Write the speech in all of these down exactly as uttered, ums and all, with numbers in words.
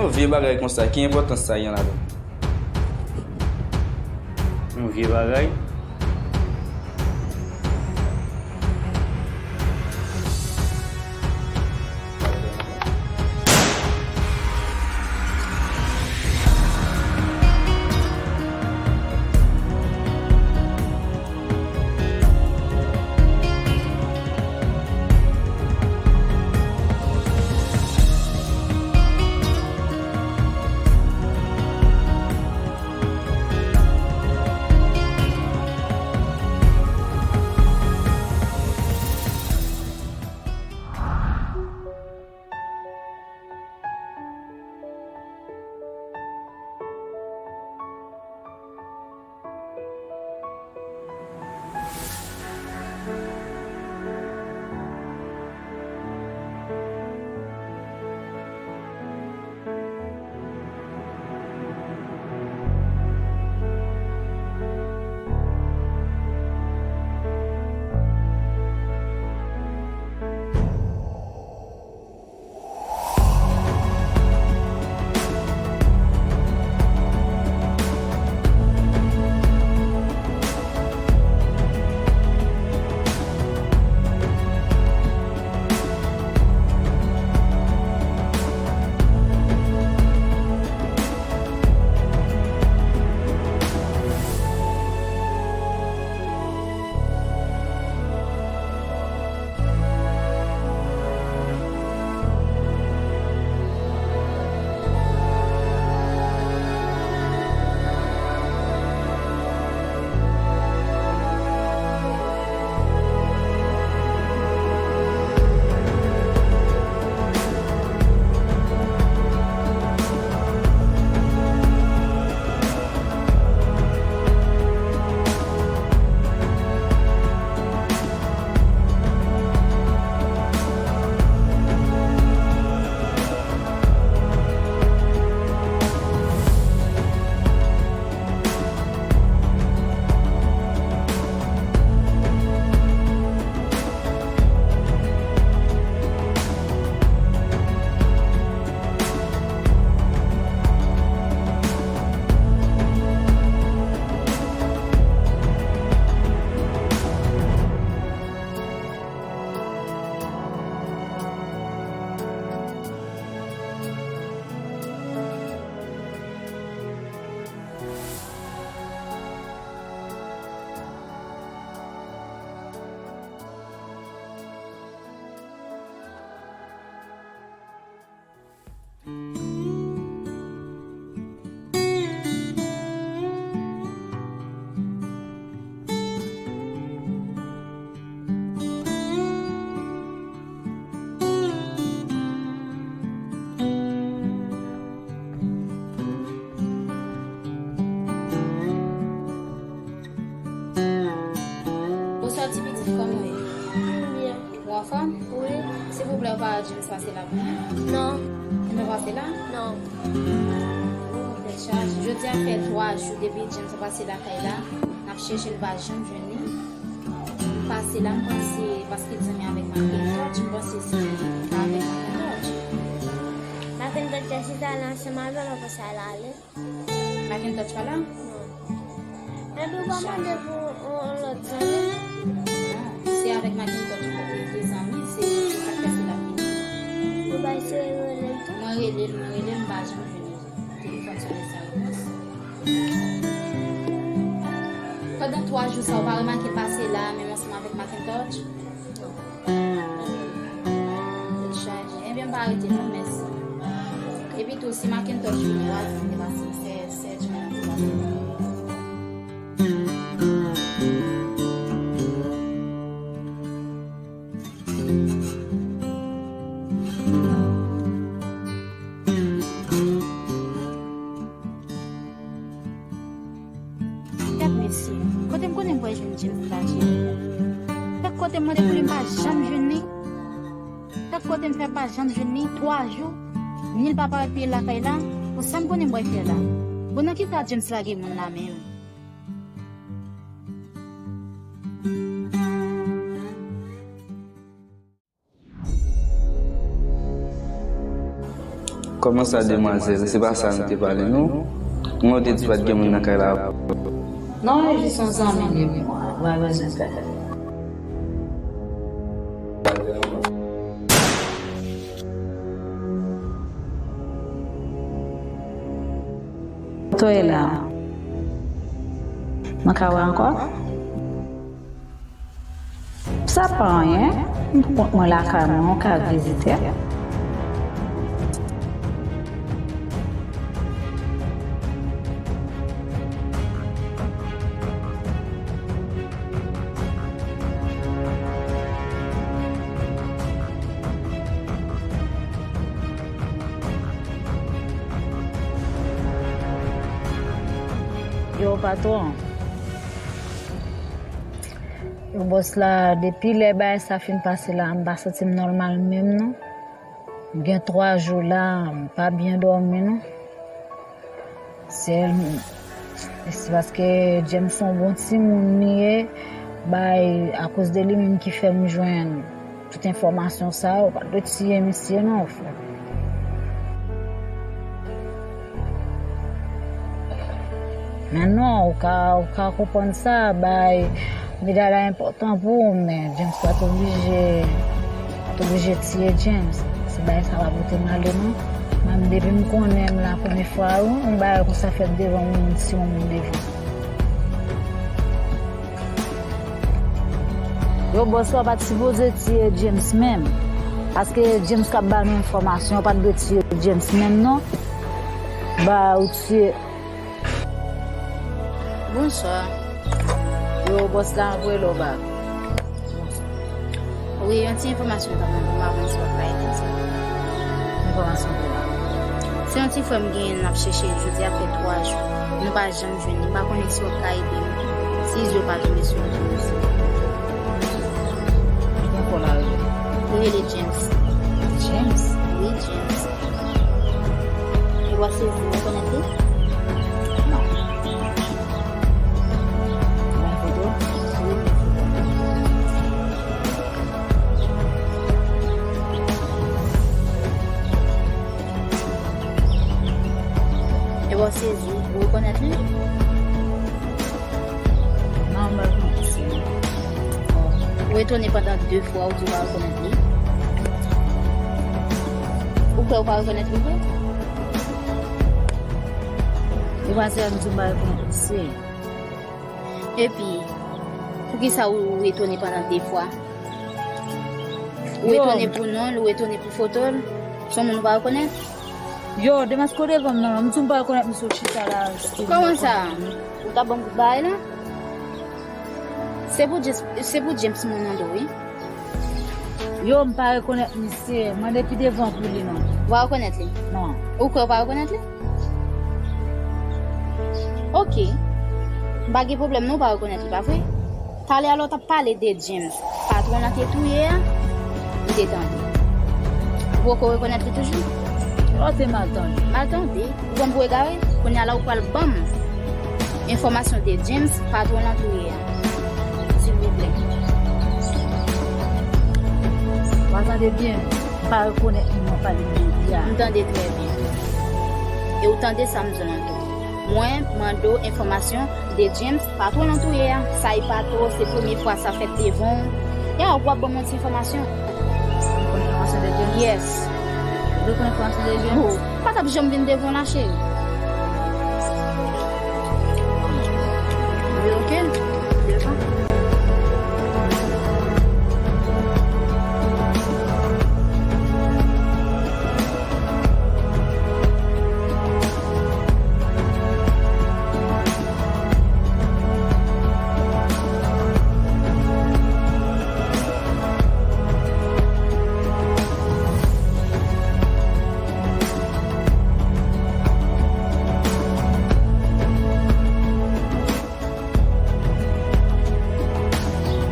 Vye bagay konsa, ki enpòtans sa gen ladan? Yon vye bagay. Bonswa ti pitit, kòman w ye? Mwen byen. Ou anfòm? Wi. Silvouplè, ou pa wè James pase la pou mwen? Non. Ou pa pase la? Non. Oh, tèt chaje. Jodi a fè twa jou depi James pase lakay la. N ap chèche l, pa janm jwenn li. M pase la, m panse paske l zanmi avèk Mackentouch, m panse se avèk Mackentouch. Mackentouch te chita la ansanm avè l, m panse al ale. Mackentouch pa la? Non. Epi w pa mande pou yon lòt zanmi? Non, se avèk Mackentouch pou li te zanmi, se, se sa k fè se l ap vini. Ou pa eseye rele l tou? Mwen rele l, mwen rele l, m pa janm jwenn li. Telefòn sonnen san repons. Pandan twa jou sa, ou pa remake l pase la, menm ansanm avèk Mackentouch? Tèt chaje. Ebyen, m pa rete non, mèsi. Epi tou, si Mackentouch vini, w a di m te pase, sè, sè Joanna te pase. Gad mesye, kote m konnen m pral jwenn James la, Jezi? Kèk kote m mande pou li, m pa janm jwenn li. Kèk kote m fè, m pa janm jwenn li. Twa jou, ni l pa parèt, ni l lakay la. Bon, sa m konnen m pral fè la? Bon, nan kisa James lage moun la menm? Kòman sa, demwazèl? Se pa sa nou te pale, non? Mwen, ou te di pa t gen moun nan kay la. Non, e jis yon zanmi m epi mwen. Mwen bezwen fè. Kote w ye la? Mwen ka wè ankò? Sa pa anyen. M pou kont mwen lakay mwen, ou ka vizite. Yo, patwon. Yo, bòs la, depi lè bagay sa fin pase la, m pa santi m nòmal menm, non. M gen twa jou la, m pa byen dòmi, non. Se, se paske James se yon bon timoun li ye, bay, akoz de li menm ki fè m jwenn tout enfòmasyon sa yo, ou pa t dwe tiye misye non, frè. Men non, ou ka, ou ka konprann sa, bay, medal la enpòtan pou ou, men James pa t oblije, pa t oblije tiye James. Si bagay sa pa pote m ale non. Mwen, depi m konnen m la premye fwa, yon bagay konsa fèt devan yon timoun devan. Yo, bòs la pa t sipoze tiye James menm. Paske James k ap ba nou enfòmasyon, yo pa t dwe tiye James menm non. Ba ou tiye. Bonswa. Yo, bòs la anvoye lè w ba. Wi, yon ti enfòmasyon m ta mande w, m pa konn si w ap ka ede m sa. Enfòmasyon pou la. Se yon ti frè m genyen, n ap chèche l jodi a fè twa jou. Nou pa janm jwenn li. M pa konnen si w ap ka ede m. Si zye w pa tonbe sou li pou nou di. Li gen kò la, wi. Li rele James. James? Wi, James. Ou pa sezi, ou rekonèt li? Non. Ou gen foto? Wi, m gen foto. Epi w sezi, ou rekonèt li? Non, m pa rekonèt misye. Ou etone pandan de fwa, ou di w pa rekonèt li. Ou kwè ou pa rekonèt li vre? Demwazèl, m di w m pa rekonèt misye. Epi, poukisa ou, ou etone pandan de fwa? Ou etone pou non l, ou etone pou foto l? Se yon moun ou pa rekonèt? Yo, demaske w devan m nan, m di w m pa rekonèt misye, w chita la. Kòman sa? Ou ta ban m kout bagay la? Se pou James, se pou James mwen mande w, wi. Yo, m pa rekonèt misye. Mande pi devan pou li non. Ou pa rekonèt li? Non. Ou kwè ou pa rekonèt li? Oke. M pa gen pwoblèm non, ou pa rekonèt li, pa vre? Talè a lè w t ap pale de James, patwon nan te touye a, m te tande. Ou poko rekonèt li toujou? Yo, te mal tande. Mal tande? Ou pran m pou egare? Kounye a la ou pral ban m enfòmasyon de James, patwon nan touye a. Silvouplè. Ou pa tande byen, m pa rekonèt moun w ap pale de li a. M tande trè byen. E ou tande sa m di w lan tou. Mwen mande w enfòmasyon de James, patwon nan touye a. Sa e pa twò, se premye fwa sa fèt devan w. Ya, ou ap ban m yon ti enfòmasyon. Ou konn enfòmasyon de James? Yes. Ou konn enfòmasyon de James? Oh, pa t ap janm vin devan w la, cheri. Wi, oke. Devan.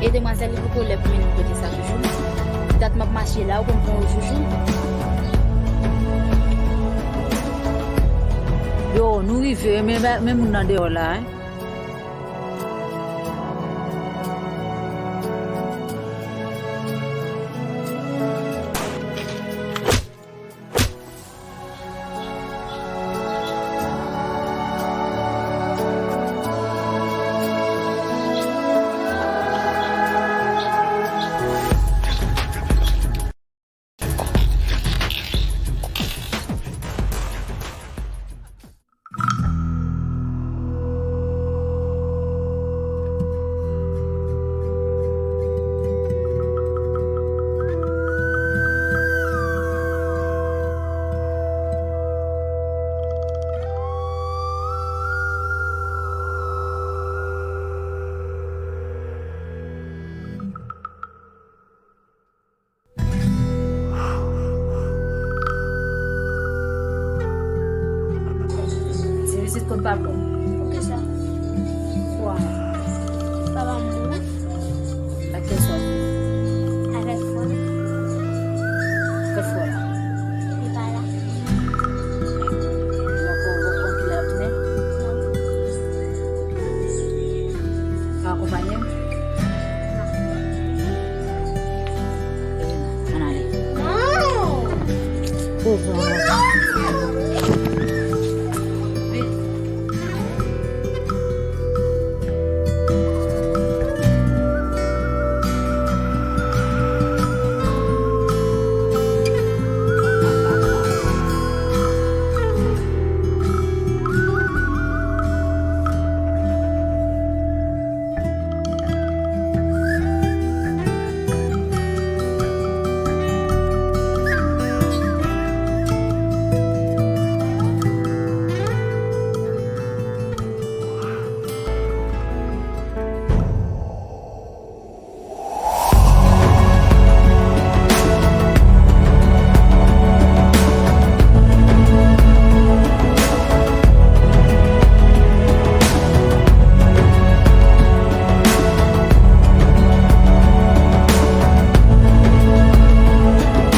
E demwazèl, li poko lè pou mennen m kote sa toujou. Dat m ap mache la, ou konn pran yo joujou. Yo, nou rive, men, men moun nan deyò la, en. Poukisa? Papa m